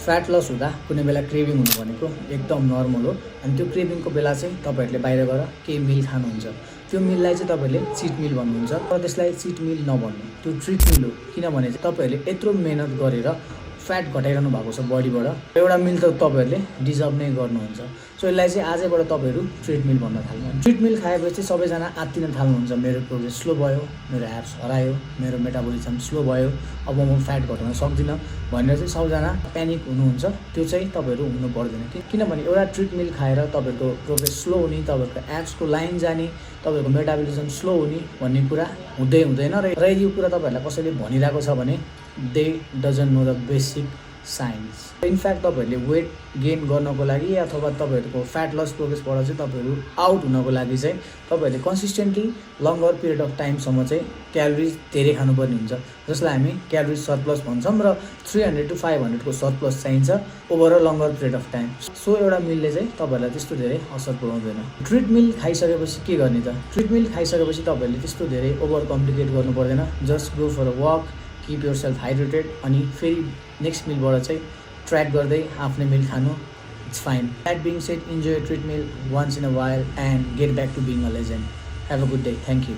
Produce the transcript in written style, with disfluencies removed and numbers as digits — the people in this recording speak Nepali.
फ्याट लस हुँदा कुनै बेला क्रेभिङ हुनु भनेको एकदम नर्मल हो। अनि त्यो क्रेभिङको बेला चाहिँ तपाईँहरूले बाहिर गएर केही मिल खानुहुन्छ। त्यो मिललाई चाहिँ तपाईँहरूले चिट मिल भन्नुहुन्छ, तर त्यसलाई चिट मिल नभन्नु, त्यो ट्रिट मिल हो। किनभने चाहिँ तपाईँहरूले यत्रो मेहनत गरेर फ्याट घटाइरहनु भएको छ बडीबाट, एउटा मिल त तपाईँहरूले डिजर्भ नै गर्नुहुन्छ। सो यसलाई चाहिँ आजैबाट तपाईँहरू ट्रिट मिल भन्न थाल्नु। ट्रिट मिल खाएपछि सबैजना आत्तिन थाल्नुहुन्छ, मेरो प्रोग्रेस स्लो भयो, मेरो एब्स हरायो, मेरो मेटाबोलिजम स्लो भयो, अब म फ्याट घटाउन सक्दिनँ भनेर चाहिँ सबैजना प्यानिक हुनुहुन्छ। त्यो चाहिँ तपाईँहरू हुनु पर्दैन। किनभने एउटा ट्रिट मिल खाएर तपाईँहरूको प्रोग्रेस स्लो हुने, तपाईँहरूको एब्सको लाइन जाने, तपाईँहरूको मेटाबोलिजम स्लो हुने भन्ने कुरा हुँदैन। र यदि यो कुरा तपाईँहरूलाई कसैले भनिरहेको छ भने they doesn't know the basic science. In fact तपाईँहरूले वेट गेन गर्नको लागि अथवा तपाईँहरूको फ्याट लस प्रोग्रेसबाट चाहिँ तपाईँहरू आउट हुनको लागि चाहिँ तपाईँहरूले कन्सिस्टेन्टली लङ्गर पिरियड अफ टाइमसम्म चाहिँ क्यालोरिज धेरै खानुपर्ने हुन्छ, जसलाई हामी क्यालोरिज सरप्लस भन्छौँ। र 300 to 500 को सरप्लस चाहिन्छ over a लङ्गर period of time. So एउटा मिलले चाहिँ तपाईँहरूलाई त्यस्तो धेरै असर पुऱ्याउँदैन। ट्रिट मिल खाइसकेपछि के गर्ने त? ट्रिट मिल खाइसकेपछि तपाईँहरूले त्यस्तो धेरै ओभर कम्प्लिकेट गर्नु पर्दैन। Just go for a walk, keep yourself hydrated, अनि फेरि नेक्स्ट मिलबाट चाहिँ ट्र्याक गर्दै आफ्नै मिल खानु। It's fine. That being said, enjoy treat meal once in a while and get back to being a legend. Have a good day. Thank you.